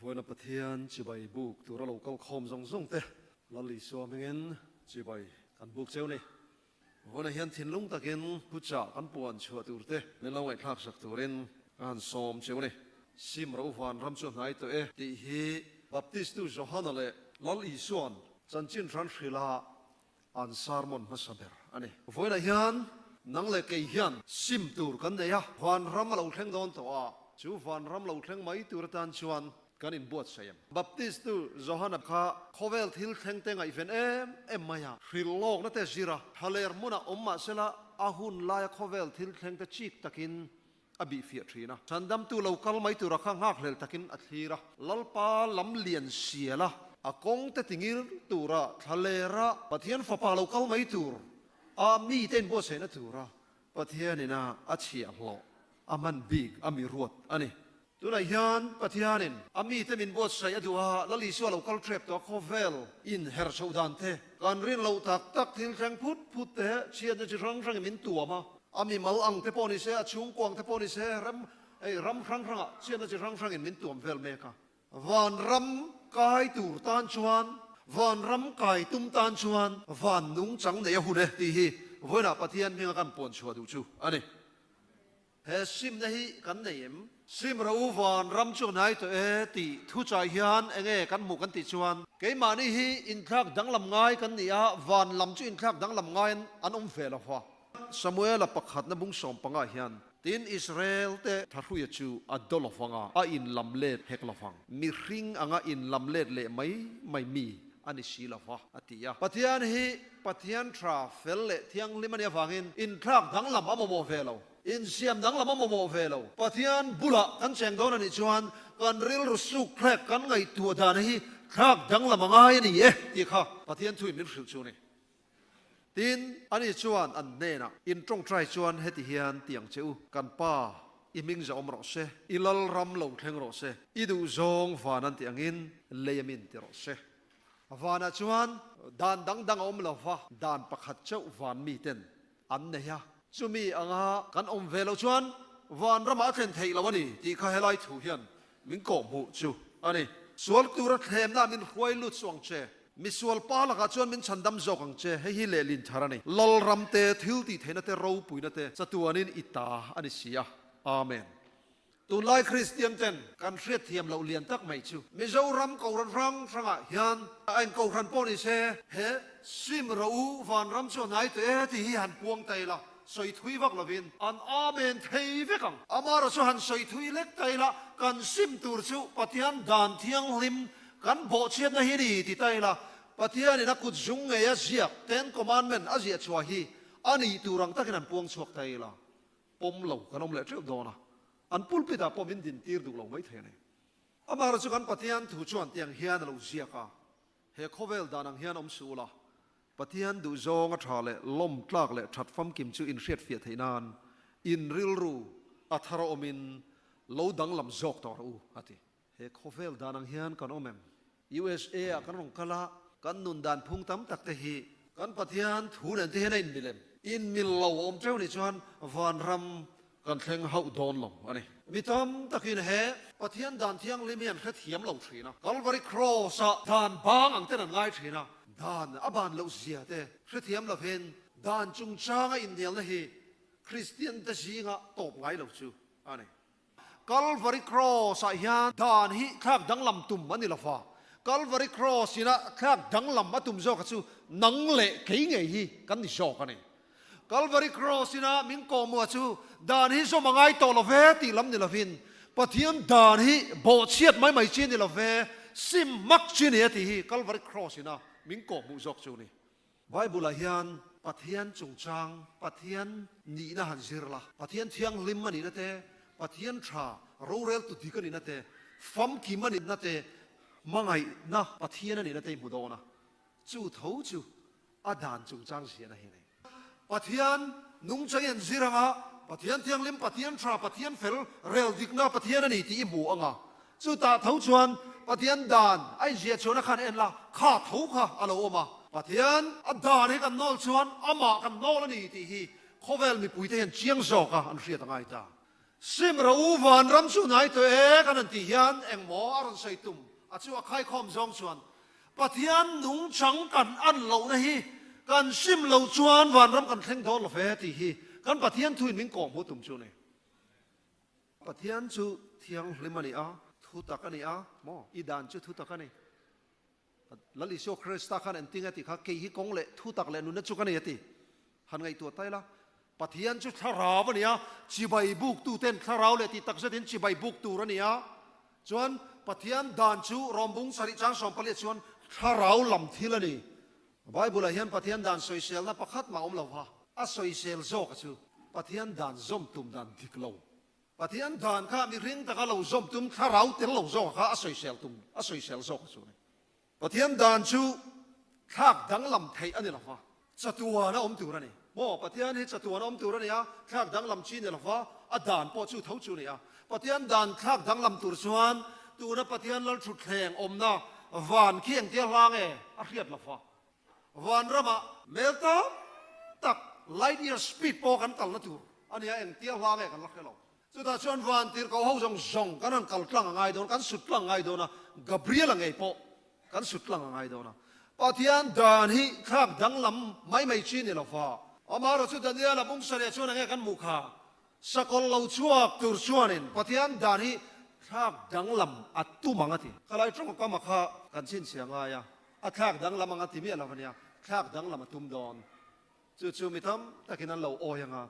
Vawiina Pathian chibai buk tura lo kal khawm zawng zawng te Lal Isua hmingin chibai kan buk cheu ni. Vawiina hian thinlung takin thuchah kan puan chhuah tur te min lo ngaihthlak sak turin ka han sawm cheu ni. Sim ro van ram chu a hnai tawh e tih hi Baptistu Johana leh Lal Isua'n chanchin hran hrilha an sermon hmasa ber a ni. Vawiinah hian nang leh kei hian sim tur kan nei a, vanram a lo thleng dawn tawh a, chu vanram lo thleng mai tur atan chuan kan inbuatsaih em? Baptistu Johana kha khawvel thil thleng te ngaihven em em mai a, hrilh lawkna te zir a, thaler hmunah awm mah sela a hun laia khawvel thil thleng te chik takin a bihfiah thin a. Chandamtu lo kal mai tura kha nghakhlel takin a thlir a. Lalpa lam lian sial a, a kawng te tingir tura thlalera Pathian fapa lo kal mai tur a mite inbuatsaihna tura Pathianin a a chhiahhlawh a hman bik a mi ruat a ni. Tunah hian Pathianin a mite min buatsaih a duh a, Lal Isua lo kal ṭep tawh a khawvel inher chhoh dan te, kan rin loh tak tak thil thleng phut phut te, chhiatna chi hrang hrangin min tuam a. A mimal ang te pawh ni se, a chhungkua ang te pawh ni se, rem hei ram hrang hrangah chhiatna chi hrang hrangin min tuam vel mek a. Vanram kai tur tan chuan, vanram kai tum tan chuan van nungchang nei a hun e tih hi vawiinah Pathian hminga kan puan chhuah duh chu a ni. He simna hi kan nei em? Sim ro u vanram chu hnai tawh e tih thu chai hian enge kan hmuh kan tih chuan keimahni hi inthlak danglam ngai kan ni a, van lam chu inthlak danglam ngai an awm ve lo va. Samuela pakhatna bung 15 hian, Tin, Israel te Thahruia chu a do lo vang a, a inlam let hek lo vang. Mihring anga inlam let leh mai mai mi a ni si lo va, a ti a. Pathian hi Pathian tha, fel leh thianghlim a nih avangin inthlak danglam a mamawh ve lo. Insiam danglam a mamawh ve lo. Pathian bulah kan cheng dawn a nih chuan kan rilru suk thlek kan ngaihtuah dan hi thlak danglam a ngai a ni e tih kha Pathian thuin min hrilh chu a ni. Tin, ani chuan an hnenah, In tawngtai chuan heti hian ti ang che u, Kan Pa, i hming zahawm rawh se, i lalram lo thleng rawh se, i duhzawng van an ti angin lei a min ti rawh se. Vanah chuan dan dang dang a awm lo va, dan pakhat chauh van miten an nei a, chumi anga kan awm ve loh chuan vanramah a thlen theih lo a ni tih kha helai thu hian Min kawhhmuh chu a ni. Sual tura thlemna min hruai lut suh ang che. Misual pa lakah chuan min chhandam zawk ang che. Hei hi lehlin thar a ni. Lalram te, thil tih theihna te, ropuina te chatuanin i ta a ni si a. Amen. Tunlai Kristian ten kan hriatthiam loh lian tak mai chu Mizoram Kohhran hrang hrangah hian a eng Kohhran pawh ni se he sim rawh u vanram chu a hnai teh e tih hi han puang ta ila. Sawi thui vak lovin an Amen thei vek ang. Amarawh chu han sawi thui lek ta ila, kan sim tur chu Pathian dan thianghlim kan bawhchhiatna hi ni ti ta ila, Pathianin a kut zung ngei a ziak, Ten Commandment, a ziah chhuah hi a nih tur ang takin han puang chhuak ta ila, pawm lo kan awm leh teuh dawn a, an pulpit ah pawh min din tir duh lo maithei a ni. Amarawh chu kan Pathian thu chuan tiang hian a lo ziak a, He khawvel dan ang hian awm suh ula, Pathian duhzawng a tha leh lawm tlak leh that famkim chu inhriatfiah theih nan in rilru a thar a awmin lo danglam zawk tawh rawh u, a ti. He khawvel dan ang hian kan awm em? USA ah kan rawn kal a, kan nun dan phung tam tak te hi kan Pathian thu nen te hian a inmil em? Inmil lo a awm teuh nih chuan vanram Kan thleng hauh dawn lo a ni. Mi tam takin he Pathian dan thianghlim hi an hrethiam lo thin a. Calvary Cross-ah dan bang ang ten an ngai thin a. Dan a ban loh zia te hrethiam lovin dan chungchanga inhnialna hi Kristian te zinga tawp ngai lo chu a ni. Calvary Cross-ah hian dan hi thlak danglam tum a ni lo va. Calvary Cross ina thlak danglam a tum zawka chu nang leh kei ngei hi kan ni zawk a ni. Calvary Cross ina min kawhmuah chu dan hi zawm a ngai tawh lo ve tih lam ni lovin Pathian dan hi bawhchhiat mai mai chi ni lo ve, sim hmak chi ni a tih hi Calvary Cross ina min kawhhmuh zawk chu a ni. Bible ah hian Pathian chungchang, Pathian nihna han zir la, Pathian thianghlim a nihna te, Pathian tha rorel tu dik a nihna te, famkim a nihna te, hmangaihna Pathian a nihna te i hmu dawn a, chu tho chu A dan chungchang ziahna hi a nei. Pathian nungchang i an zir anga, Pathian thianghlim, Pathian tha, Pathian fel, rel dikna Pathian a ni tih i hmu anga, chutah tho chuan Pathian dan a inziah chhuahna khan en la, kha tho kha a lo awm a. Pathian a dan hi kan nawl chuan amah kan nawl a ni tih hi khawvel mipuite hian chiang zawka an hriat a ngai ta. Sim ro u vanram chu hnai tawh e kan han tih hian engmaw a rawn sawi tum a chu a khaikhawm zawng chuan Pathian nungchang kan an lohna hi kan sim lo chuan vanram kan thleng dawn lo ve tih hi kan Pathian thuin min kawhhmuh tum chu a ni. Pathian chu thianghlim a ni a, thutak a ni a, maw? I dan chu thutak a ni. Lal Isua Krista khan engtin a ti kha, Kei hi kawng leh thutak leh nunna chu ka nei a ti. Han ngaihtuah ta ila, Pathian chu thlarau a ni a, chibai buktuten thlarau leh tih tak zetin chibai buk tur a ni a. Chuan Pathian dan chu Rawmbung sarih chang sawmpaliah chuan thlarau lam thil a ni. Bible-ah hian Pathian dan sawiselna pakhat mah awm lo va, a sawisel zawk a chu Pathian dan zawm tum dan dik lo. Pathian dan kha mihring taka lo zawm tum thlarau tel lo zawk kha a sawisel tum, a sawisel zawk a chu a ni. Pathian dan chu thlak danglam theih a ni lo va, chatuan a awm tur a ni. Maw, Pathian hi chatuan a awm tur a ni a, thlak danglam chi ni lo va, a dan pawh chu tho chu a ni a. Pathian dan thlak danglam tur chuan tuna Pathian Lalthutthleng awmna van khi engtia hla nge a hriat lo va. Van ramah mel tam tak light year speed pawh kan kalna tur a nia, engtia hla nge kan la hre lo. Chutah chuan van tirhkoh ho zawng zawng kan han kal tlang a ngai dawn, kan sut tlang a ngai dawn a, Gabriel-a ngei pawh kan sut tlang a ngai dawn a. Pathian dan hi thlak danglam mai mai chi ni lo va. Amaherawhchu chu Daniel-a bungsaria chuan enge kan hmuh kha? Sakawlh lo chhuak tur chuanin Pathian dan hi thlak danglam a tum ang a ti. Khalai tawngkam a kha kan chhinchhiah ngai a, a thlak danglam ang a ti miah lo a nia, thlak danglam a tum dawn. Chu chu mi tam takin an lo awi ang a,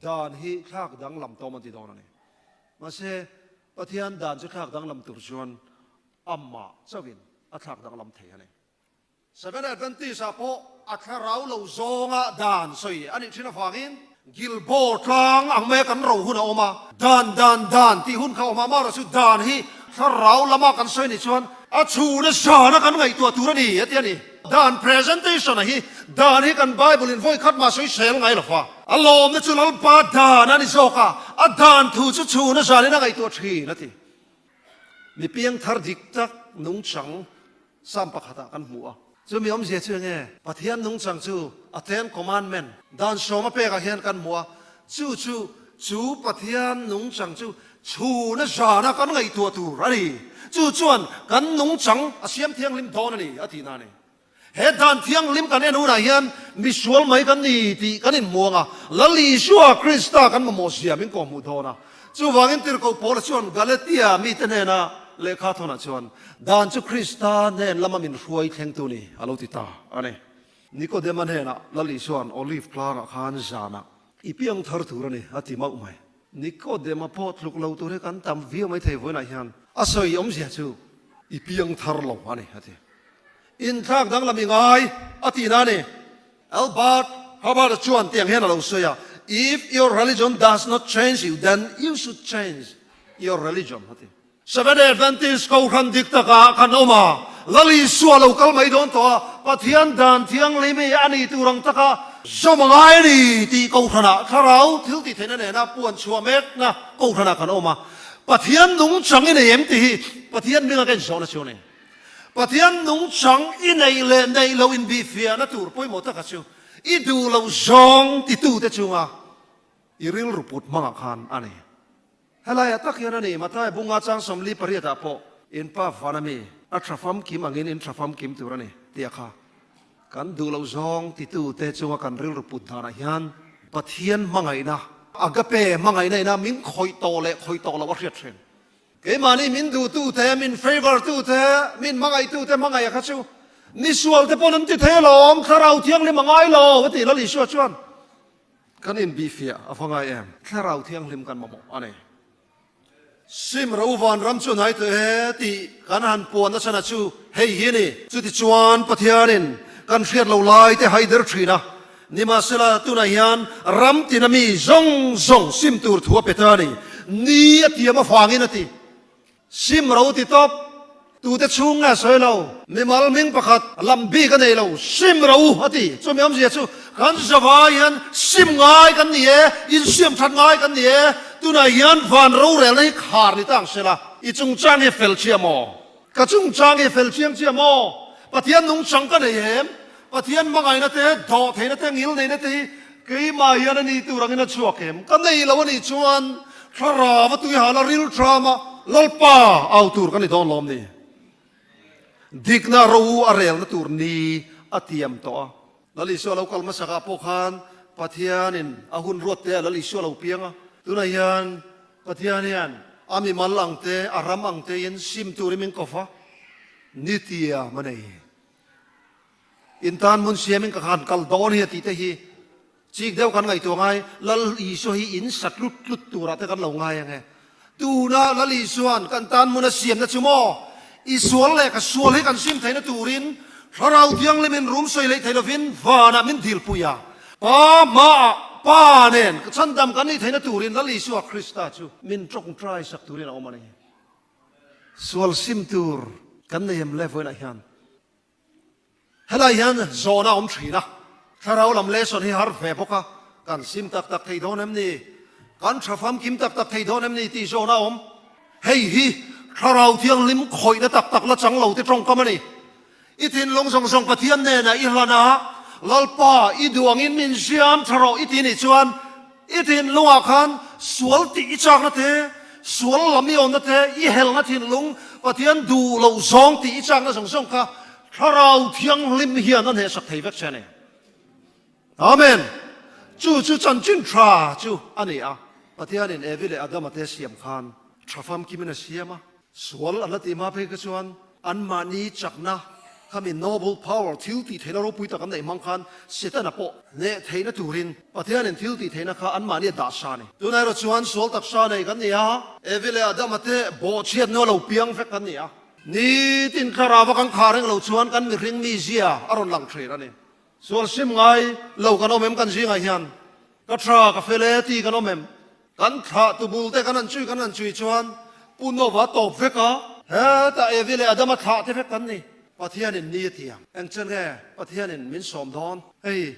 dan hi thlak danglam tawm an ti dawn a ni. Mahse, Pathian dan chu thlak danglam tur chuan amah chauhin a thlak danglam thei a ni. Seventh Adventist-ah pawh a thlarau lo zawnga dan sawi a nih thin avangin Gilboa tlang ang maia kan ro hun a awm a, dan dan dan tih hun kha a awm a, amaherawh chu dan hi thlarau lama kan sawi nih chuan a chhuna zana kan ngaihtuah tur a ni a ti a ni. Dan presentation-a hi dan hi kan Bible-in vawi khat mah sawi sel ngai lo va, a lawmna chu Lalpa dan a ni zawk a, a dan thu chu chhuna zanin a ngaihtuah thin a ti. Mi piangthar dik tak nungchang Psalm pakhatah kan hmu a. Chumi awmzia chu enge? Pathian nungchang chu a Ten Commandment, Dan Sawma pekah hian kan hmu a. Chu chu chu Pathian nungchang chu chhuna zana kan ngaihtuah tur a ni. Chu chuan kan nungchang a siam thianghlim dawn a ni a tihna a ni. He dan thianghlim kan en hunah hian misual mai kan ni tih kan inhmu ang a, Lal Isua Krista kan mamawh zia min kawhhmuh dawn a. Chuvangin Tirhkoh Paula chuan Galatia mite hnena lehkha thawnah chuan, Dan chu Krista hnen lama min hruai thlengtu ni, a lo ti ta a ni. Nikodema hnenah Lal Isua'n Olive tlangah khan zanah i piang thar tur a ni, a ti mauh mai. Nikodema pawh tluk lo tur hi kan tam viau mai thei vawiinah hian a sawi awmzia chu i piang thar lo a ni, a ti. Inthlak danglam i ngai, a tihna a ni. Albert Hubbard chuan tiang hian a lo sawi a, If your religion does not change you, then you should change your religion, a ti. Seventh-day Adventist Kohhran dik takah kan awm a, Lal Isua lo kal mai dawn tawh a, Pathian dan thianghlim hi a ni tur ang taka zawm a ngai a ni tih Kohhranah thlarau thil tih theihna nena puan chhuah mekna Kohhranah kan awm a, Pathian nungchang i nei em tih hi Pathian hminga ka inzawhna chu a ni. Pathian nungchang i neih leh neih loh inbihfiahna tur pawimawh taka chu i duh loh zawng titute chunga i rilru put hmangah khan a ni. Helaiah tak hian a ni, Mathai bunga chang 48 ah pawh in pa van ami a tha famkim angin in tha famkim tur a ni tih a kha. Kan duh loh zawng titute chunga kan rilru put danah hian Pathian hmangaihna, agape hmangaihna ina min khawih tawh leh khawih tawh loh a hriat thin. Keimahni min duhtute, min favour tute, min hmangaihtute hmangaih a kha chu misualte pawn an ti thei alawm, Thlarau Thianghlim a ngai lo a ti Lal Isua chuan. Kan inbihfiah a va ngai em? Thlarau Thianghlim kan mamawh a ni. Sim ro vanram chu hnai tawh e tih kan han puan nachhan chu hei hi a ni. Chutichuan Pathianin kan hriat lo lai te haider thin a, Nimahsela, tunah hian ram tina mi zawng zawng sim tur thu a pe ta a ni. Ni a tiam avangin a ti. Sim ro ti tawp. Tute chhung nge a sawi lo. Mimal hming pakhat lam bik a nei lo. Sim ro a ti. Chumi awmzia chu kan zavai hian sim ngai kan ni e, insiam that ngai kan ni e. Tunah hian van rorelna hi khar ni ta ang sela, i chungchang hi fel chiah maw? Ka chungchang hi fel chiang chiah maw? Pathian nungchang ka nei em? Pathian hmangaihna te, dawhtheihna te, ngilneihna te hi keimah hian a ni tur angin a chhuak em? Ka nei lo a nih chuan. Thlarau a tui hal a ril ṭham a, Lalpa au tur kan ni dawn lawm ni? Dikna ro a relna tur ni a tiam tawh a. Lal Isua lo kal hmasakah pawh khan Pathianin a hun ruat te a Lal Isua lo piang a. Tunah hian Pathian hian a mimal ang te, a ram ang tein sim turin min kawp a, ni tiam a nei. In tan hmun siamin ka han kal dawn hi a tih te hi Chik deuh kan ngaihtuah ngai, Lal Isua hi in sat tlut tlut turah te kan lo ngai ang e. Tuna Lal Isua'n kan tan hmun a siamna chu maw? I sual leh ka sual hi kan sim theihna turin Thlarau Thianghlimin rum sawi leh thei lovin vanah min dilpui a. Pa hmaah Pa nen chhandam kan nih theihna turin Lal Isua Krista chu min tawngtai sak turin a awm a ni. Sual sim tur kan nei em le vawiinah hian? Helai hian zawhna a awm thin a, thlarau lam lesson hi har ve bawk a, kan sim tak tak thei dawn em ni? Kan tha famkim tak tak thei dawn em ni tih zawhna a awm. Hei hi thlarau thianghlim khawihna tak tak la chang lo te tawngkam a ni. I thinlung zawng zawng Pathian hnenah i hlan a, Lalpa i duh angin min siam tha rawh i ti nih chuan I thinlungah khan sual tih i chakna te, sual lam i awmna te, i helna thinlung, Pathian duh loh zawng tih i chakna zawng zawng kha Thlarau Thianghlim hian a hnehsak thei vek che a ni. Amen! Chu chu chanchin tha chu a ni a. Pathianin Evi leh Adama te siam khan tha famkimin a siam a. Sual an la tih hma phei kha chuan anmahni chakna khami noble power thil tih theihna ropui tak an neih hmang khan Setana pawh hneh theihna turin Pathianin thil tih theihna kha anmahni a dah sa a ni. Tunah erawh chuan sual taksa nei kan ni a, Evi leh Adama te bawhchhiatna lo piang vek kan ni a. Nitin thlarau a kan khah reng lo chuan kan mihring mizia a rawn lang thin a ni. Sual sim ngai lo kan awm em kan zingah hian? Ka tha, ka fel e ti kan awm em? Kan thlah tu bul te kan han chui kan han chui chuan Pu Nova tawp vek a. Hetah Evi leh Adama thlah te vek kan ni. Pathianin ni a ti ang. Eng chen nge Pathianin min sawm dawn? Hei,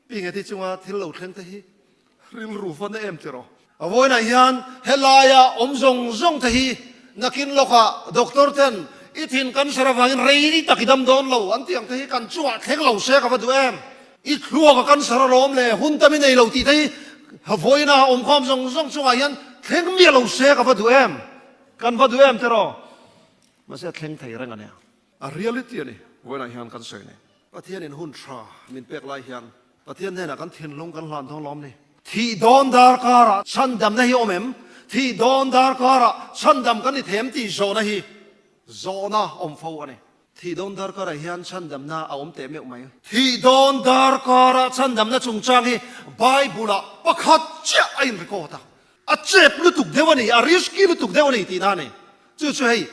pi nge ti chunga thil lo thleng te hi rilru va na em tiraw? A vawiinah hian helaia awm zawng zawng te hi nakin lawkah doctor ten i thin cancer avangin rei tak i dam dawn lo an tih ang te hi kan chungah thleng lo se ka va duh em? I thluak a cancer alawm le hun tam i nei lo tih te hi vawiinah awmkhawm zawng zawng chungah hian thleng miah lo se ka va duh em? Kan va duh em tiraw? Mahse a thleng thei reng a nia. A reality a ni, vawiinah hian kan sawi nei. Pathianin hun tha min pek lai hian Pathian hnenah kan thinlung kan hlan dawn lawm ni? Thih dawn darkarah chhandamna hi awm em? Thih dawn darkarah chhandam kan ni them tih zawhna hi zawhna awm fo a ni. Thih dawn darkarah hian chhandamna a awm teh meuh mai. Thih dawn darkarah chhandamna chungchang hi Bible-ah pakhat chiah a in record a. A chep lutuk deuh a ni, a risky lutuk deuh a ni tihna a ni. Chu chu hei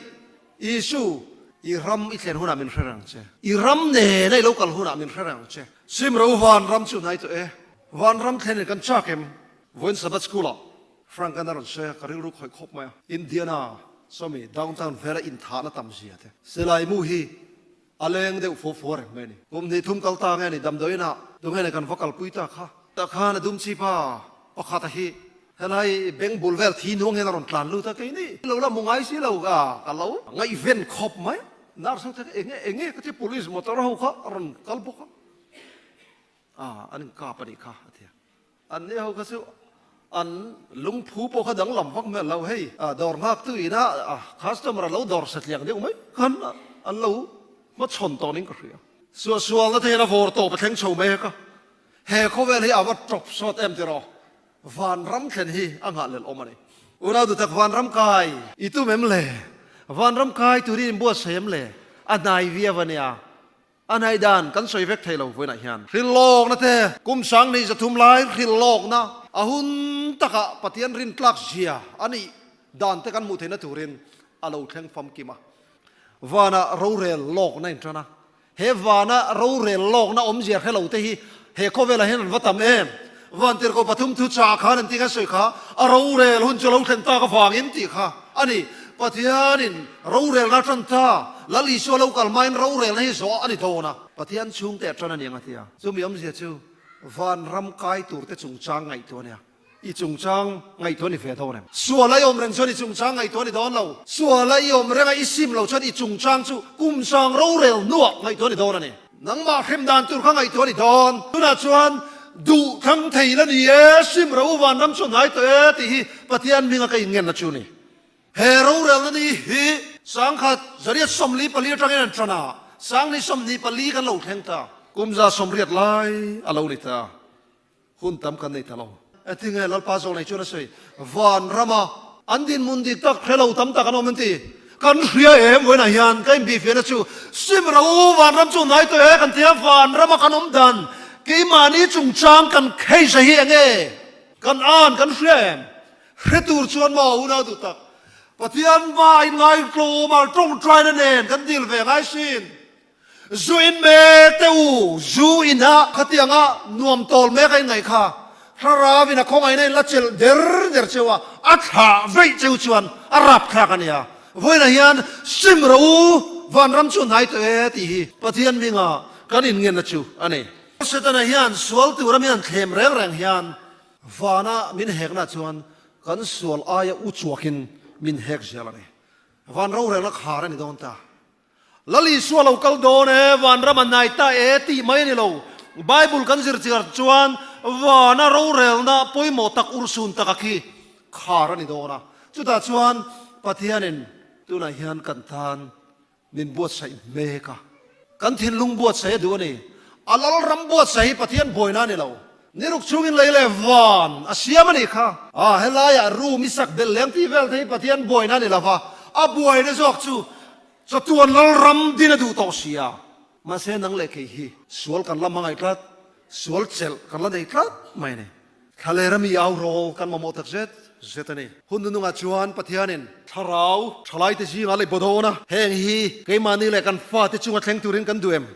Isu, i ram i thlen hunah min hre reng che. I ram nena i lo kal hunah min hre reng che. Simro van ram chu hnai tawh e. Van ram thlenin kan chak em? Vawiin Sabbath School-ah Frank-an a rawn sawi a, ka rilru khawih khawp mai a. Indiana sawmi downtown vela inthahna tam zia te. Silai mu hi a leng deuh fo fo reng mai a ni. Kum hnih thum kal ta nge ni damdawiinah tunge ni kan va kalpui ta kha. Tah khan a dum chi pa pakhat a hi Helai beng bul vel thi nuang hian a rawn tlan lut a, keini lo la hmu ngai si lo ka ka lo ngaihven khawp mai. Nurse ho te kha enge enge ka ti police motor ho kha a rawn kal bawk a, ah an inkap a nih kha a ti a. An ni ho kha chu an lungphu pawh kha danglam vak hmel lo, hei dawr nghak tu ina customer a lo dawr satliak deuh mai khan an lo hmachhawn tawh niin ka hria. Suahsualna te hian a vawr tawp a thleng chho mai hek a, he khawvel hi a va tawp sawt em tiraw? Vanram thlen hi a nghah lel awm a ni. Unau duhtak vanram kai i tum em le? Vanram kai turin in buatsaih em le? A hnai viau a nia. A hnai dan kan sawi vek thei lo vawiinah hian. Hrilhlawkna te, kum 2000 lai hrilhlawkna a hun takah Pathian rintlak zia a nih dan te kan hmuh theihna turin a lo thleng famkim a. Vanah rorel lawkna in tan a. He vana rorel lawkna awmzia hre lo te hi he khawvelah hian an va tam em? Vantirhkoh pathum thu chah khan an ti kha sawi kha, a rorel hun chu lo thlen tak avangin tih kha a ni. Pathianin rorelna a tan ta, Lal Isua lo kal hmain rorelna hi zawh a ni dawn a. Pathian chhungte a tan a ni ang a ti a. Chumi awmzia chu vanram kai turte chungchang ngaihtuah a nia. I chungchang ngaihtuah a ni ve dawn em? Sual a i awm reng chuan i chungchang ngaihtuah a ni dawn lo. Sual a i awm renga i sim lo chuan i chungchang chu kum sang rorel hnuah ngaihtuah a ni dawn a ni. Nangmah hrem dan tur kha ngaihtuah a ni dawn. Tunah chuan. Duh thlang thei la ni e, sim ro vanram chu hnai tawh e tih hi Pathian hminga ka inngenna chu a ni. He rorelna ni hi 1144 atangin an tan a, 2024 kan lo thleng ta. Kum 180 lai a lo ni ta. Hun tam kan nei ta lo. Engtinge Lalpa zawk nei chuan a sawi, Van rama an dinhmun dik tak hre lo tam tak an awm an ti. Kan hria em vawiinah hian ka inbihfiahna chu sim ro vanram chu hnai tawh e kan ti a, vanrama kan awm dan keimahni chungchang kan kheisa hi enge kan an kan hria em? Hre tur chuan maw unau duh tak Pathian hma inngai tlawm a tawngtaina nen kan dil ve ngai sin. Zu in mek teh u, zu in a khatianga nuam tawl mek a inngaih kha Thlarau in a khawngaihna in la chelh der der cheu a, a thlah veih cheu chuan a rap thlak a nia. Vawiinah hian sim rawh u, vanram chu hnai tawh e tih hi Pathian hminga kan inngenna chu a ni. Setana hian sual tura min han thlem reng reng hian vana min hekna chuan kan sual aia u chuakin min hek zel a ni. Van rorelna khar a ni dawn ta. Lal Isua lo kal dawn e, vanram a hnai ta e tih mai a ni lo. Bible kan zir chiar chuan vana rorelna pawimawh tak urhsun taka khi khar a ni dawn a. Chutah chuan Pathianin tunah hian kan tan min buatsaih mek a. Kan thinlung buatsaih a duh a ni. A Lalram buatsaih hi Pathian buaina a ni lo. Ni ruk chungin lei leh van a siam a nih kha. A, helaiah room i sak belh leng tih vel te hi Pathian buaina a ni lo va, a buaina zawk chu Chatuan Lalram din a duh tawh sia. Mahse nang leh kei hi sual kan la hmangaih tlat, sual chelh kan la nei tlat mai a ni. Thlalera mi au rawl kan mamawh tak zet zet a ni. Hun nunungah chuan Pathianin thlarau thalaite zingah lei baw dawn a, heng hi keimahni leh kan fate chunga thleng turin kan duh em?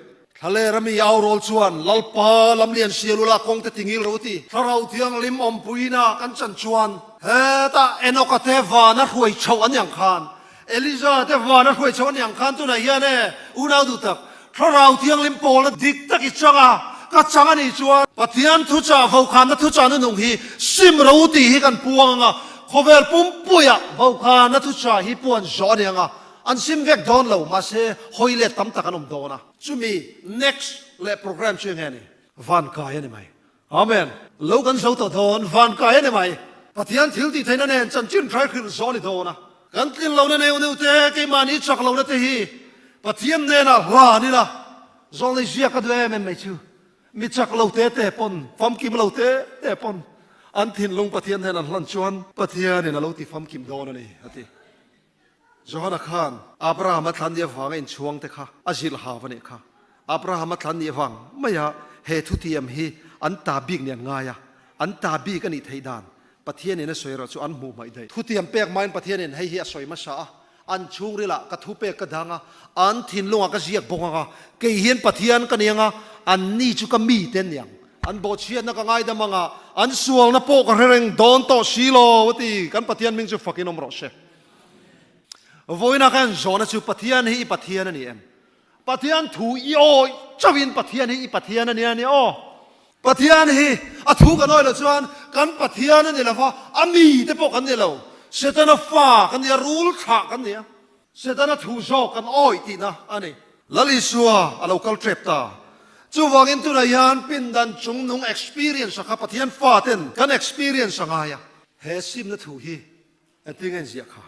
Thlalera mi au rawl chuan Lalpa lamlian sial ula kawngte tingil ro ti. Thlarau Thianghlim awmpuina kan chan chuan hetah Enoka te vana hruai chhoh an iang khan, Eliza te vana hruai chhoh an iang khan tunah hian e unau duh tak Thlarau Thianghlim pawlna dik tak i chang a, ka chang a nih chuan Pathian thuchah vokhanna thuchah nunung hi sim ro tih hi kan puang ang a, khawvel pumpuiah vokhanna thuchah hi puan zawh a ni ang a. An sim vek dawn lo, mahse hawi let tam tak an awm dawn a. Chumi next leh program chu enge ni? Van kai a ni mai. Amen. Lo kan zo tawh dawn, van kai a ni mai. Pathian thil tih theihna nen chanchin hrai hrilh zawh a ni dawn a. Kan tlin lohna neuh neuh te, keimahni chak lohna te hi Pathian hnenah hlan ila, zawlnei ziak a duh em em mai chu. Mi chak lo te te pawn, famkim lo te te pawn an thinlung Pathian hnen an hlan chuan Pathianin a lo ti famkim dawn a ni, a ti. Johana khan Abrahama thlan nih avanga inchhuang te kha a zilh hau a nih kha. Abrahama thlan nih avang maia he thutiam hi an ta bik nih an ngai a, an ta bik a nih theih dan Pathianin a sawi erawh chu an hmuh hmaih daih. Thutiam pek hmain Pathianin hei hi a sawi hmasa a, an chhungrilah ka thupek ka dang a, an thinlungah ka ziak bawk ang a, kei hian Pathian ka ni ang a, anni chu ka mite an ni ang. An bawhchhiatna ka ngaidam ang a, an sualna pawh ka hre reng dawn tawh si lo, a ti. Kan Pathian hming chu fakin awm rawh se. Vawiina khan zawhna chu Pathian hi i Pathian a ni em? Pathian thu i awih chauhin Pathian hi i Pathian a ni a ni aw. Pathian hi a thu kan awih loh chuan kan Pathian a ni lo va, a mi te pawh kan ni lo. Setana fa kan ni a, rul thlah kan ni a. Setana thu zawk kan awih tihna a ni. Lal Isua a lo kal tep ta. Chuvangin tunah hian pindan chungnung experience a kha Pathian faten kan experience a ngai a. He simna thu hi Engtin nge an ziah kha?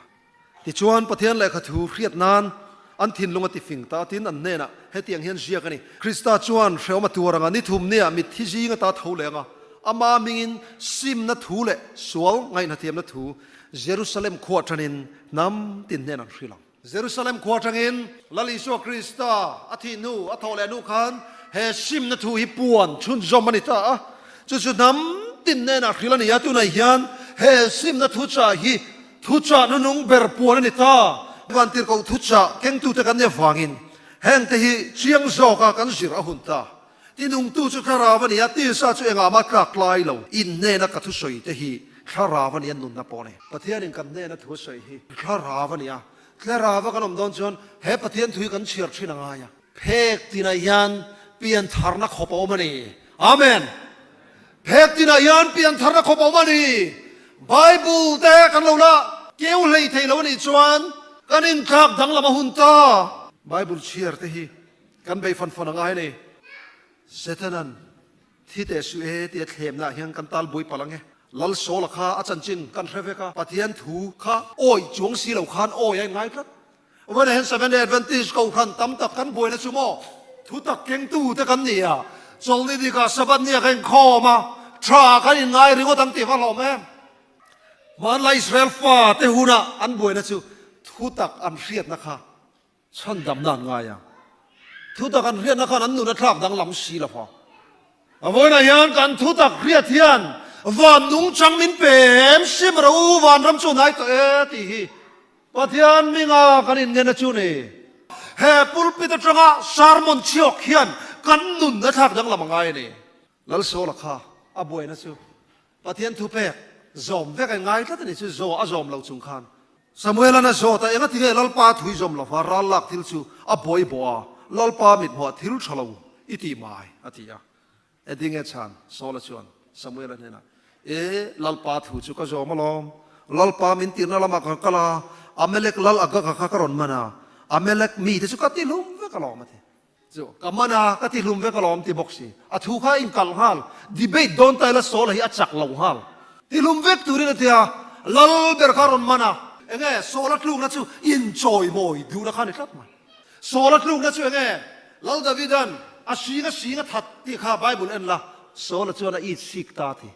Tichuan, Pathian lehkha thu hriat nan an thinlung a tifing ta tin an hnenah hetiang hian ziak a ni, Krista chuan hrehawm a tuar anga ni thum nia mitthi zing ata tho leh anga ama hmingin simna thu leh sual ngaihnathiamna thu Jerusalem khua atangin hnam tin hnen an hrilh ang. Jerusalem khua atangin Lal Isua Krista a thih hnu, a thawh leh hnu khan he simna thu hi puan chhunzawm a ni ta a. Chu chu hnam tin hnenah hrilh a ni a, tunah hian he simna thuchah hi thuchah nunung ber puan a ni ta. Vantirhkoh thuchah kengtute kan nih avangin hengte hi chiang zawka kan zir a hun ta. Tinungtu chu thlarau a ni a, tisa chu engah mah tlak tlai lo. In hnena ka thusawi te hi thlarau a ni a, nunna pawh a ni. Pathianin kan hnena thu a sawi hi thlarau a ni a, thlarau a kan awm dawn chuan he Pathian thu hi kan chhiar thin a ngai a. Phek tinah hian piantharna khawp a awm a ni. Amen. Phek tinah hian piantharna khawp a awm a ni. Bible te kan lo la keu hlei thei lo a nih chuan kan inthlak danglam a hun ta. Bible chhiar te hi Kan bei fan fan a ngai a ni. Setanan. Thi teh suh e tia thlemna ah hian kan tal buai palh ang e. Lal Sawla kha a chanchin kan hre vek a, Pathian thu kha awi chuang si lo khan awi a inngai tlat. Vawiin ah hian Seventh Day Adventist kohhran tam tak kan buaina chu maw thu tak kengtu te kan ni a, chawlhni dikah Sabbath ni ah ka inkhawm a, tha kan inngai ringawt ang tih va hlawm em? Hmanlai Israel fa te huna an buaina chu thu tak an hriatna kha Chhandamna an ngai a, thutak an hriatna khan an nun a thlak danglam si lo va. A vawiinah hian kan thutak hriat hian van nungchang min pe em sim ro u, vanram chu hnai tawh e tih hi Pathian hminga kan inngen a chu ni. He pulpit atanga sermon chhiawk hian kan nun a thlak danglam a ngai a ni. Lalsawla kha a buaina chu Pathian thupek zawm vek a ngai tlat a ni chu zaw a zawm lo chung khan Samuelan a zawt a, enga tinge Lalpa thui zawm lova ral lak thil chu a buai bawh a, Lalpa mithmuah thil tha lo i tih mai a ti a. Engtinge chhan? Saula chuan Samuela hnenah, E, Lalpa thu chu ka zawm alawm, Lalpa min tirhna lamah ka kal a, Amalek lal Agaga kha ka rawn man a, Amalek mite chu ka tihlum vek alawm a ti. Chu ka man a, ka ti hlum vek alawm ti bawk si. A thu kha a inkalh nghal. Debate dawn ta ila Saul-a hi a chak lo nghal. Ti hlum vek turin a ti a, lal ber kha a rawn man a. Enge Saul-a tlukna chu inchawimawi duhna kha a ni tlat mai. Saul-a tlukna chu enge Lal Davida'n a hring a hring a that tih kha Bible en la, Saul-a chuan a it sik ta a ti.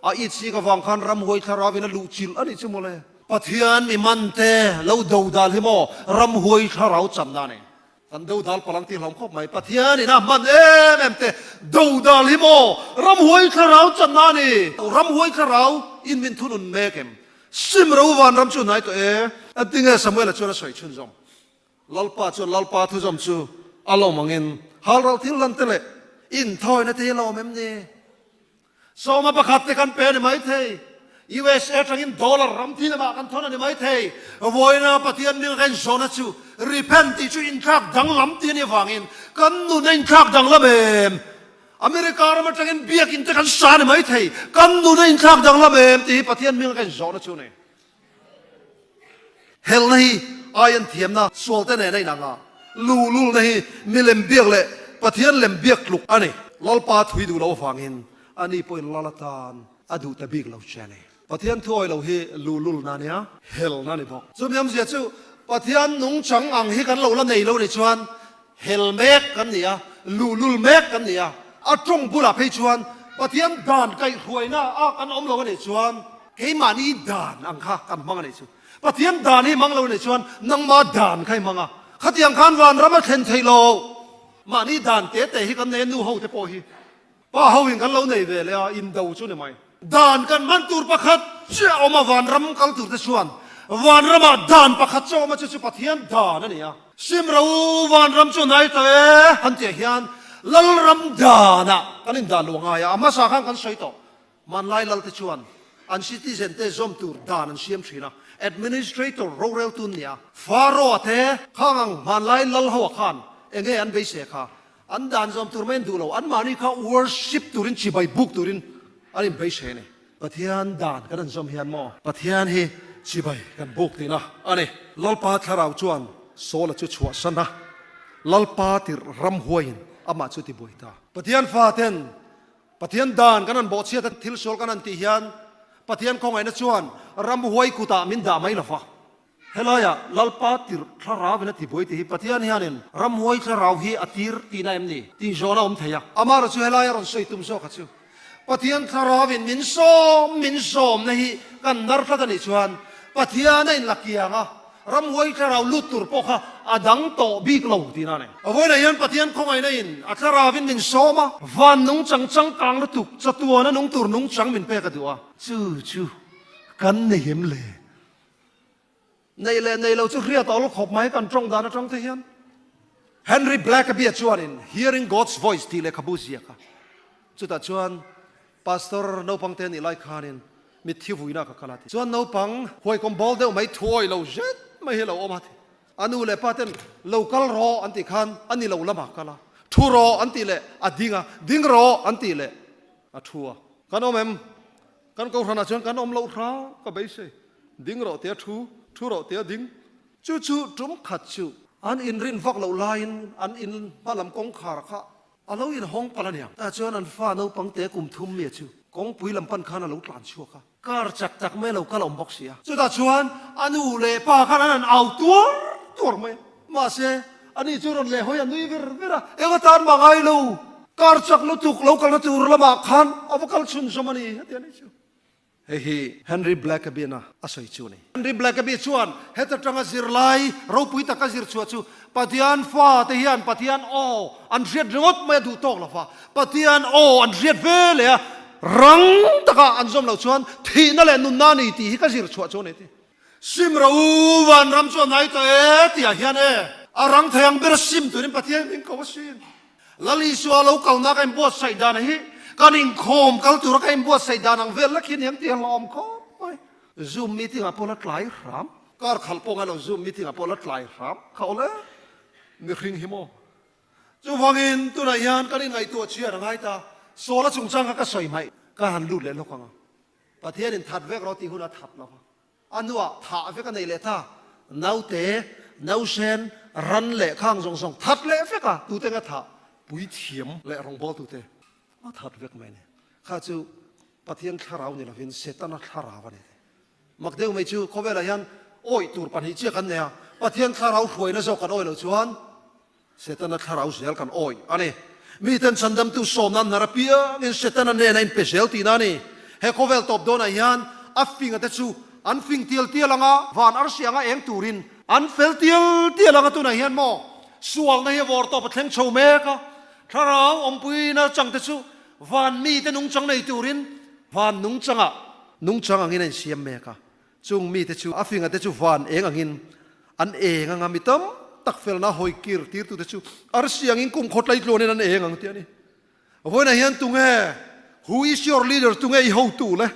A it sik avang khan ramhuai thlarau in a luh chilh a nih chu mawle. Pathian mi man te lo do dal hi maw ramhuai thlarau channa a ni. Kan dodal palang tih hlawm khawp mai. Pathian in a hman em em te dodal hi maw ramhuai thlarau channa a ni. Ramhuai thlarau in min thunun mek em? Sim ro vanram chu hnai tawh e. Engtinge Samuela chuan a sawi chhunzawm? Lalpa chuan Lalpa thuzawm chu a lawm angin halral thil hlan te leh inthawina te hi a lawm em ni? Sawma pakhat te kan pe a ni maithei. USA atangin dollar ram thin amah kan thawn a ni maithei. Vawiina Pathian mil ka inzawhna chu repent tih chu inthlak danglam tih a nih avangin kan nun a inthlak danglam em? America ram atangin biakin te kan sa a ni maithei. Kan nun a inthlak danglam em tih hi Pathian mil ka inzawhna chu a ni. Helna hi ai an thiamna sualte nen a inang a, luhlulna hi milem biak leh Pathian lem biak tluk a ni. Lalpa thui duh loh avangin ani pawhin lal atan a duh ta bik lo che a ni. Pathian thuawi lo hi luhlulna a nia, helna a ni bawk. Chumi awmzia chu Pathian nungchang ang hi kan lo la nei lo ni chuan Hel mek kan ni a, luhlul mek kan ni a, a tawng bulah phei chuan Pathian dan kaihhruaina a kan awm lo a nih chuan keimahni dan ang kha kan hmang a nih chu. Pathian dan hi hmang lo a nih chuan nangma dan kha i hmang a, khatiang khan vanram a thlen theih lo. Mahni dan te te hi kan nei a, nu ho te pawh hi Pa ho in kan lo nei ve leh a, indo chu ni mai. Dan kan hman tur pakhat chiah awm a, vanram kal tur te chuan vanramah dan pakhat chiah awm a, chu chu Pathian dan a ni a. Simro vanram chu nai ta e han tih ah hian Lalram danah kan indan lo angai a, a hmasa khan kan sawi tawh. Hmanlai lal te chuan an citizen te zawm tur dan an siam thin a, administrator roreltu an ni a, Pharaoh-a te khang ang hmanlai lal ho ah khan enge an beisei kha An dan zawm tur mai an duh lo, anmahni kha worship turin chibai buk turin an inbeisei a ni. Pathian dan kan han zawm hian maw Pathian hi chibai kan buk tihna a ni. Lalpa thlarau chuan Saula chu chhuahsan a, Lalpa tirh ramhuaiin amah chu tibuai ta. Pathian faten Pathian dan kan han bawhchhiat a, thil sual kan han tih hian Pathian khawngaihna chuan ramhuai kutah min dah mai lo va. Helaiah Lalpa tirh thlarauin a tibuai tih hi Pathian hianin ramhuai thlarau hi a tir tihna em ni? tih zawhna a awm thei a. Amaherawh chu helaia rawn sawi tum zawk a chu Pathian thlarauin min sawm min sawmna hi kan nar tlat a nih chuan Pathian a inla kiang a, ramhuai thlarau lut tur pawh kha a dang tawh bik lo tihna a ni. A vawiinah hian Pathian khawngaihna in a thlarauin min sawm a, van nungchang changkang lutuk chatuana nung tur nungchang min pek a duh a, chu chu kan nei em le? Nei leh nei lo chu hriat a awl khawp mai kan tawng dan atang te hian. Henry Blackaby-a chuanin Hearing God's Voice tih lehkhabu ziak a. Chutah chuan Pastor naupang te nih lai khanin mitthi vuina ka kal a ti. Chuan naupang huaikawm bawl deuh mai thuawi lo zet mai hi a lo awm a ti. A nu leh pa ten lo kal rawh an tih khan a ni lo lamah kal a. Thu rawh an tih leh a ding a, ding rawh an tih leh a thu a. Kan awm em? Kan kohhranah chuan kan awm loh hram ka beisei. Ding rawh tia thu, thu rawh tia ding. Chu chu tum khat chu. An inrin vak loh laiin an in hma lam kawngkhar kha. A lo inhawng palh a niang. Tah chuan an fa naupang te kum thum mi chu kawngpui lam pan khan a lo tlan chhuak a. Kar chak tak mai a lo kal awm bawk si a. Chutah chuan a nu leh pa khan an han au tuar tuar mai a. Mahse, ani chu rawn leh hawi a nui ver ver a. Eng atan mah ngai lo, kar chak lutuk lo kalna tur lamah khan a va kal chhunzawm a ni, a ti a ni chu. Hei hi Henry Blackaby-na a sawi chu a ni. Henry Blackaby chuan heta tanga zirlai ropui taka zir chhuah chu Pathian fate hian Pathian aw an hriat ringawt mai a duh tawk lo va, Pathian aw an hriat ve leh a, rang taka an zawm loh chuan thihna leh nunna a ni tih hi ka zir chhuah chu a ni a ti. Sim rawh u, vanram chu a hnai tawh e tihah hian e, a rang thei ang ber sim turin Pathian min ko asin. Lal Isua lo kalna ka inbuatsaih dan hi kan inkhawm kal tura ka inbuatsaih dan ang vel lek hi ni ang tih a hlawm khawp mai. Zoom meeting ah pawh la tlai hram. Kar khalh pawh ngailo zoom meeting ah pawh la tlai hram kha awle mihring hi maw. Chuvangin tunah hian kan inngaihtuah chhiar a ngai ta. Sawla chungchang kha ka sawi hmaih ka han lut leh lawk ang a. Pathianin that vek rawh tih hun a that lo va. A hnuah thah vek a nei leh ta. Naute, nausen, ran leh khang zawng zawng that leh vek a, tute nga thah? Puithiam leh rawngbawltute a that vek mai a ni. Kha chu Pathian thlarau ni lovin Setana thlarau a ni. Mak deuh mai chu khawvelah hian awih tur pahnih chiah kan nei a, Pathian thlarau hruaina zawk kan awih loh chuan Setana thlarau zel kan awih a ni. Miten chandamtu sawmna an hnar apiangin Setana nena inpe zel tihna a ni. He khawvel tawp dawnah hian a finga te chu an fing tial tial ang a, van arsi anga eng turin an fel tial tial ang a. Tunah hian maw sualna hi a vawr tawp a thleng chho mek a, thlarau awmpuina changte chu van mite nungchang nei turin van nungchangah nungchang angin a insiam mek a. Chung mite chu a finga te chu van eng angin an eng anga mi tam tak felna hawi kir tirtute chu arsi angin kum khaw tlaitluanin an eng ang tih a ni. Vawiinah hian tunge Who is your leader tunge i hotu le?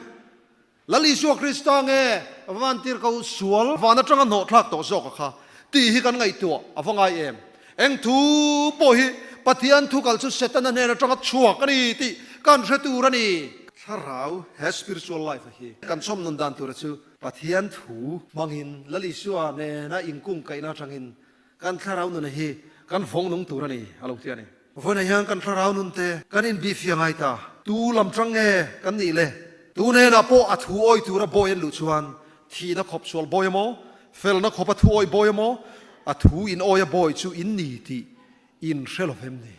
Lal Isua Krista nge van tir ko sual van atanga hnawh thlak tawh zawk a kha tih hi kan ngaihtuah a va ngai em? Eng thu pawh hi Pathian thu kal chu Setana hnen atanga chhuak a ni tih kan hre tur a ni. Thlarau, he spiritual life a hi kan chawm nun dan tura chu Pathian thu hmangin Lal Isua nena inkungkaihna atangin kan thlarau nuna hi kan vawng nung tur a ni a lo ti a ni. Vawiinah hian kan thlarau nun te kan inbihfia ngai ta. Tu lam tang nge kan nih le? Tu hnenah pawh a thu awih tura bawi an luh chuan thihna khawp sual bawi emaw, felna khawp a thu awih bawi emaw, a thu in awih a bawi chu in ni tih in hre lo vem ni?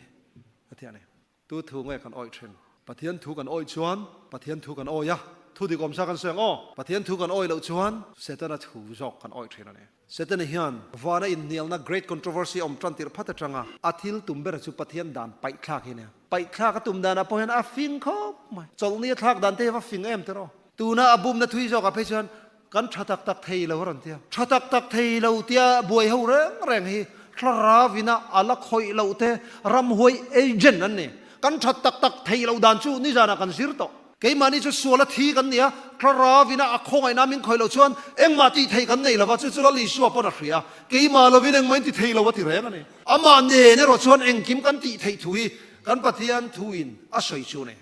A ti a ni. Tu thu nge kan awih thin? Pathian thu kan awih chuan Pathian thu kan awih a, thu dik awmsa kan sawi ang aw. Pathian thu kan awih loh chuan Setana thu zawk kan awih thin a ni. Setana hian vana inhnialna Great Controversy awm tan tirh phat atanga a thil tum ber chu Pathian dan paihthlak hi a nia. Paihthlak a tum danah pawh hian a fing khawp mai. Chawlhni a thlak dan te hi va fing em tiraw? Tuna a bumna thui zawkah phei chuan kan tha tak tak thei lo a rawn ti a. Tha tak tak thei lo tia buai ho reng reng hi thlarauina a la khawih loh te ramhuai agent an ni. Kan tha tak tak thei loh dan chu nizanah kan zir tawh. Keimahni chu suala thi kan ni a, thlarauina a khawngaihna min khawih loh chuan engmah tih theih kan nei lo va, chu chu Lal Isua pawn a hria. Keimah lovin engmah in ti thei lo a ti reng a ni. Amah nen erawh chuan engkim kan tih theih thu hi kan Pathian thuin a sawi chu a ni.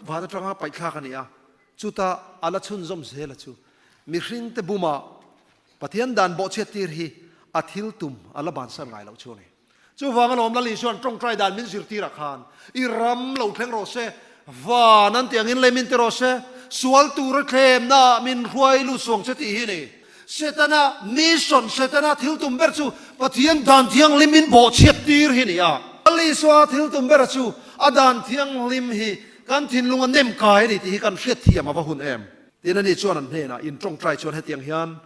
Van atanga paihthlak a ni a, chuta a la chhunzawm zel a chu. Mihringte buma Pathian dan bawhchhiat tir hi a thil tum a la bansan ngai loh chu a ni. Chuvang alawm Lal Isua'n tawngtai dan min zirtirah khan i ram lo thleng rawh se, van an tih angin lei min ti rawh se, sual tura thlemna min hruai lut suang che tih hi a ni. Setana mission, Setana thil tum ber chu Pathian dan thianghlim min bawhchhiat tir hi a ni a. Lal Isua thil tum bera chu a dan thianghlim hi kan thinlung a nem kai a ni tih hi kan hriatthiam a va hun em. Tin ani chuan an hnenah in tawngtai chuan hetiang hian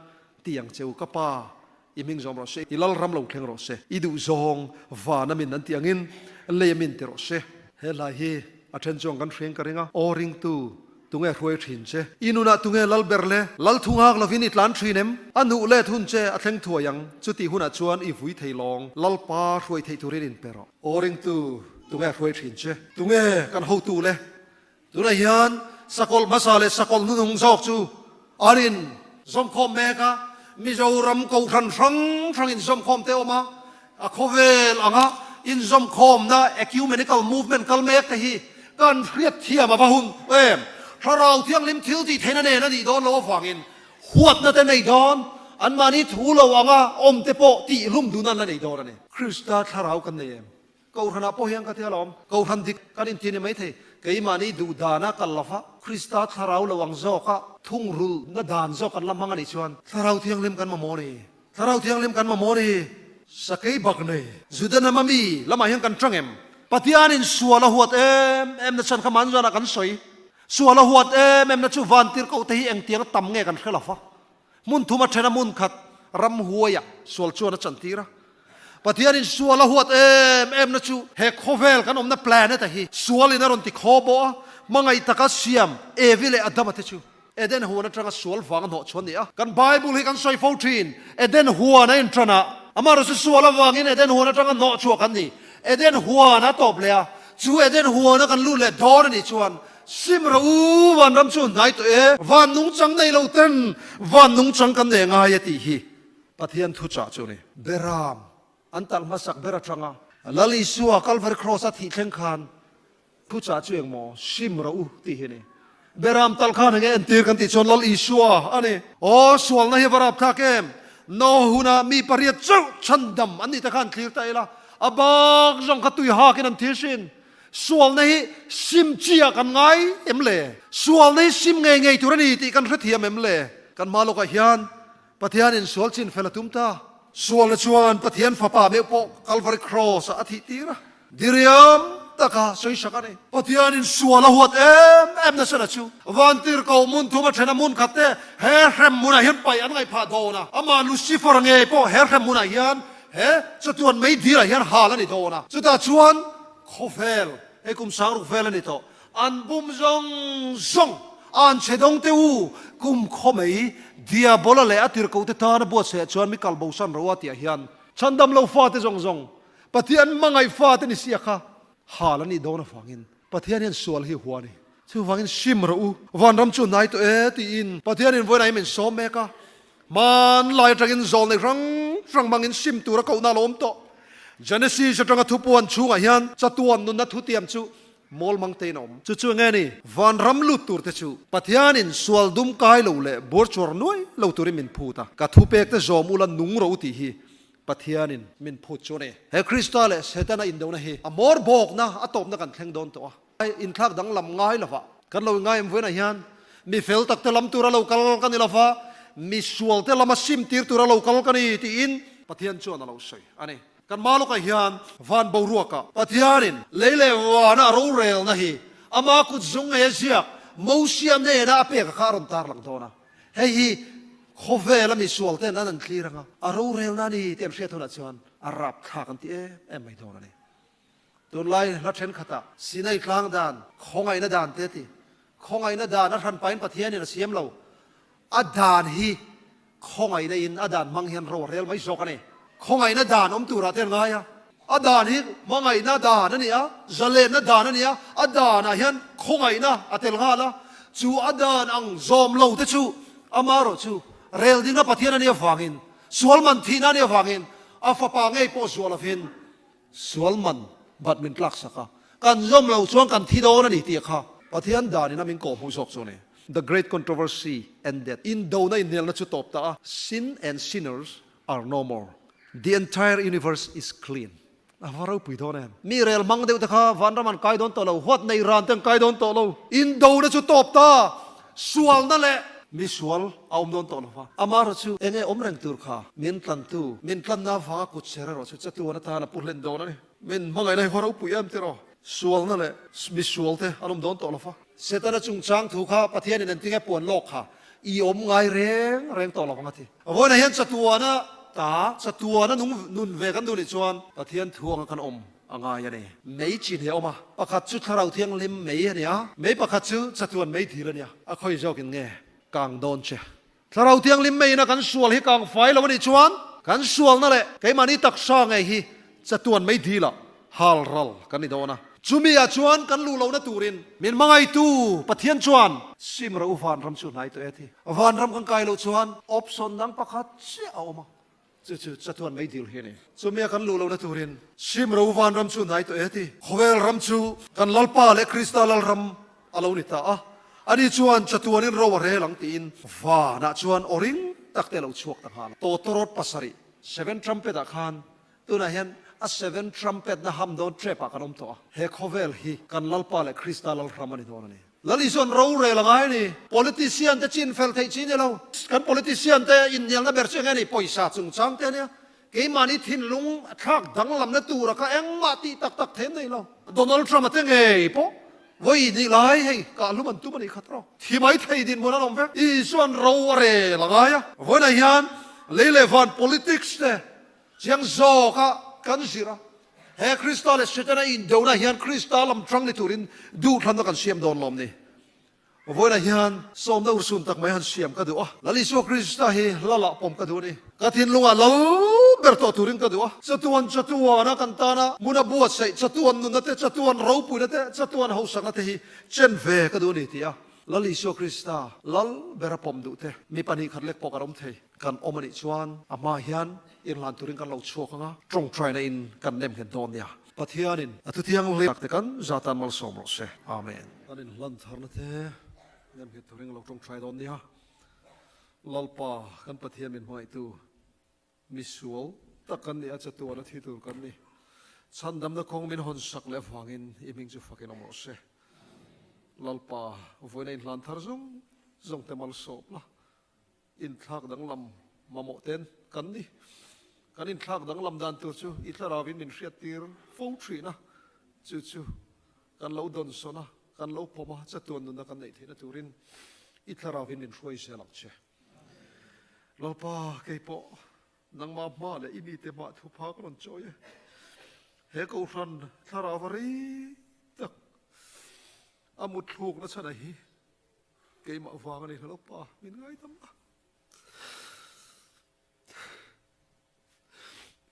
ti ang che u, Ka Pa, i hming zawm rawh se, i lal ram lo thleng rawh se, i duh zawng van a min an tih angin lei a min ti rawh se. He hlai hi a then chuan kan hriang ka ring a, Aw ringtu, tunge hruai thin che? I nunah tunge lal ber le? Lal thu nghak lovin i tlan thin em? A nuh let hun che a thleng thuai ang, chutih hunah chuan i vui thei lawng, Lalpa hruai theih turin in pe rawh. Aw ringtu, tunge hruai thin che? Tunge kan hotu le? Tunah hian sakawlh hmasa leh sakawlh hnunung zawk chu an in zawmkhawm mek a, Mizoram kohhran hrang hrang inzawmkhawm te a awm a, a khawvel anga inzawmkhawmna ecumenical movement kal mek te hi kan hriatthiam a va hun em. Thlarau Thianghlim thil tih theihna nen a nih dawn loh avangin huatna te nei dawn, anmahni thu lo anga awm te pawh tihhlum duhna an la nei dawn a ni. Krista thlarau kan nei em? Kohhranah pawh hian ka ti alawm. Kohhran dik kan inti ni maithei. Keimahni duh dana kal lova Krista thlarau lo ang zawka thungrulhna dan zawk kan la hmang a nih chuan Thlarau Thianghlim kan mamawh a ni. Thlarau Thianghlim kan mamawh a ni. Sakei bak nei. Juda hnama mi lamah hian kan tang em? Pathianin sual a huat em em na chhan kha mahni zanah kan sawi. Sual a huat em em na chu vantirhkohte hi engtiang tam nge kan hre lova. Hmun thuma thena hmun khat ramhuaiah sual chuan a chantir a. Pathianin sual a huat em em na chu he khawvel kan awmna planet-a hi sualin a rawn ti khaw bawh a, hmangaih taka siam Evi leh Adama te chu Eden huan atanga sual vang a hnawh chhuan ni a. Kan Bible hi kan sawi fo thin, Eden huan a intan a, amaherawhchu chu sual avangin Eden huan atanga hnawh chhuah kan ni. Eden huan a tawp leh a, chu Eden huana kan lut leh dawn a nih chuan Sim rawh u, vanram chu hnai tawh e. Van nungchang nei lo ten van nungchang kan nei ngai e tih hi Pathian thuchah chu a ni. Beram an talh hmasak ber atanga Lal Isua Calvary Cross a thih thleng khan thuchah chu engmaw sim rawh u tih hi a ni. Beram talh khan enge entir kan tih chuan Lal Isua a ni. Aw sualna hi a va rapthlak em! Noah huna mi pariat chauh chhandam an nih te khan thlir ta ila, a bak zawng kha tui hakin an thil hrin. Sualna hi sim chiah kan ngai em le? Sualna hi sim ngei ngei tur a ni tih kan hrethiam em le? Kan hma lawkah hian Pathianin sual chin fel a tum ta. Sualna chuan Pathian Fapa meuh pawh Calvary Cross-ah a thih tir a, diriam taka sawisak a ni. Pathianin sual a huat em em nasa na chu vantirhkoh hmun thum a then a hmun khat te he hrem hmunah hian paih an ngaihphah dawn a, amah Lucifer ngei pawh he hrem hmunah hian he chatuan meidirah hian hal a ni dawn a, chutah chuan Khawvel, hei kum sangruk vel a ni tawh, an bum zawng zawng, an chhe dawng te u, kum khaw mai, Diabola leh a tirhkoh te tana buatsaih ah chuan mi kal bosan ro a tih ah hian chhandam lo fate zawng zawng, Pathian hmangaih fate ni sia kha hal a nih dawn avangin Pathian hian sual hi hua a ni. Chuvangin sim rawh u, vanram chu hnai tawh e tiin Pathianin vawiin ah hi min sawm mek a. Hmanlai atangin zawlnei hrang hrang hmangin sim tura kohna a lo awm tawh. Genesis atanga thupuan chhungah hian chatuan nunna thutiam chu mawl mang tein a awm. Chu chu enge ni? Vanram lut turte chu Pathianin sual dum kai lo leh buarchuar nuai lo turin min phut a. Ka thupekte zawm ula nung ro tih hi Pathianin min phut chu a ni. He Krista leh Setana indona hi a mawr bawkna a tawpna kan thleng dawn tawh a. Inthlak danglam ngai lova kan lo ingai em vawiinah hian mi fel takte lam tura lo kal ka ni lova, mi sualte lama sim tir tura lo kal ka ni tiin Pathian chuan a lo sawi a ni. Kan hma lawkah hian van boruakah Pathianin lei leh vana rorelna hi ama kut zung ngei a ziak Mosia hnena a pek a kha a rawn tarlang dawn a. Hei hi khawvela mi sualten an an thlir anga a rorelna a ni tih an hriat hunah chuan a rapthlak an ti em em mai dawn a ni. Tunlai hla thenkhatah Sinai tlang dan, khawngaihna dan te a ti. Khawngaihna dan a hran pahin Pathianin a siam lo. A dan hi khawngaihna in a dan hmang hian ro a rel mai zawk a ni. Khawngaihna dan awm turah te an ngai a. A dan hi hmangaihna dan a ni a, zalenna dan a ni a, a danah hian khawngaihna a tel nghal a. Chu a dan ang zawm lo te chu amaherawh chu rel dingna Pathian a nih avangin, sual man thihna a nih avangin a fapa ngei pawh zuah lovin Sual man bat min tlak sak a, kan zawm lo chuan kan thi dawn a ni tih kha Pathian dan in a min kawh hmuh zawk chu a ni. The Great Controversy ended. Indona inhnialna chu tawp ta a, Sin and sinners are no more. The entire universe is clean. A va ropui dawn em? Mi rel hmang deuh te kha vanram an kai dawn tawh lo, huat nei ran te an kai dawn tawh lo. Indona chu tawp ta, sualna leh mi sual a awm dawn tawh lo va. Amaherawh chu eng nge awm reng tur kha? Min tlantu, min tlanna avanga kut ser erawh chu chatuan atan a pu hlen dawn a ni. Min hmangaihna hi va ropui em tiraw? Sualna leh mi sualte an awm dawn tawh lo va. Setana chungchang thu kha Pathianin engtinge puan lawk kha i awm ngai reng reng tawh lo vang a ti. Vawiinah hian chatuana ta, chatuana nung nun ve kan duh nih chuan Pathian thu anga kan awm a ngai a ni. Mei chin hi a awm a, pakhat chu Thlarau Thianghlim mei a ni a, mei pakhat chu chatuan mei thil a ni a. A khawi zawkin nge kang dawn che? Thlarau Thianghlim meiin a kan sual hi kang fai lo a nih chuan kan sualna leh keimahni taksa ngei hi chatuan mei dilah hal ral kan ni dawn a. Chumi ah chuan kan luh lohna turin min hmangaihtu Pathian chuan sim rawh u vanram chu hnai tawh e ti. Vanram kan kai loh chuan option dang pakhat chiah a awm a. Chu chu chatuan mei dil hi a ni. Chumia kan luh lohna turin sim ro vanram chu hnai tawh e ti. Khawvel ram chu kan Lalpa leh Krista Lalram a lo ni ta a, ani chuan chatuanin ro a rel ang tiin vanah chuan aw ring tak te a lo chhuak ta nghal a. Tawtawrawt pasarih, seven trumpet ah khan tunah hian. A seven trumpet na ham dawn trep ah kan awm tawh a, he khawvel hi kan Lalpa leh Krista Lalram a ni dawn a ni. Lal Isuan rorel a ngai a ni. Politician te chin fel theih chi ni lo. Kan politician te inhnialna ber chu eng nge ni? Pawisa chungchang te a nia. Keimahni thinlung a thlak danglamna tura kha engmah tih tak tak them nei lo. Donald Trump a te ngei pawh vawi hnih lai hei kahhlum an tum a nih kha tawh. Thi mai thei dinhmun an awm vek. Isuan ro a rel a ngai a. Vawiinah hian lei leh van politics te Chiang zawka kan zir a, he Krista leh Setana indona hian Krista lam tang ni turin duhthlanna kan siam dawn lawm ni? Vawiinah hian sawmna urhsun tak mai han siam ka duh a, Lal Isua Krista hi Lalah pawm ka duh a ni. Ka thinlungah lal ber tawh turin ka duh a, chatuan chatuana kan tana hmun a buatsaih, chatuan nunna te, chatuan ropuina te, chatuan hausakna te hi chen ve ka duh a ni ti a, Lal Isua Krista lal bera pawm duh te mi 2 khat lek pawh kan awm thei. Kan awm a nih chuan a hmaah hian inhlan turin kan lo chhuak ang a, tawngtaina in kan nem nghet dawn nia. Pathianin a thutianghlim tak te kan zatan malsawm rawh se. Amen. Kan inhlan tharna te nem nghet turin ka lo tawngtai dawn nia. Lalpa kan Pathian min hmangaihtu misual tak kan ni a, chatuan a thi tur kan ni. Chhandamna kawng min hawn sak leh avangin i hming chu fakin awm rawh se. Lalpa vawiina inhlan thar zawng zawng te malsawm la. Inthlak danglam mamawh ten kan ni. Kan inthlak danglam dan tur chu i thlarauin min hriattir fo thin a, chu chu kan lo dawnsawn a, kan lo pawm a, chatuan nunna kan neih theihna turin i thlarauin min hruai zel ang che. Lalpa, kei pawh nangmah hma leh i mite hmah thupha ka rawn chawi e. He kohhran thlarau a rei tak a mutthlukna chhan a hi. Keimah vang a ni hlauh pa, min ngaidam a.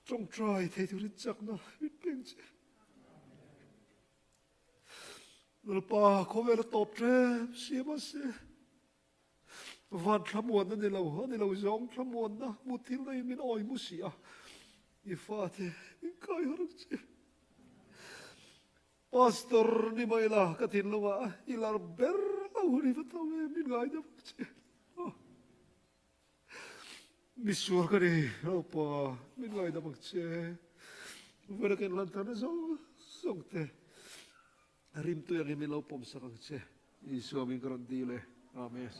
Tawngtai thei turin chakna min peng che. Lalpa khawvel a tawp ṭem siam a se. Van thlamuanna ni lo, a ni lo zawng thlamuanna muthilna in min awi mu si a. I fate min kai har ang che. Pastor ni mai la ka thinlungah i lar ber lo ri va tho em min ngai deuh ang che. Misual ka ni Lalpa min ngai deuh ang che. Vawiin a kan lan tharna zawng zawng te rimtui angin min lo pawmsak ang che. Isua min ka rawn dil e. Amen.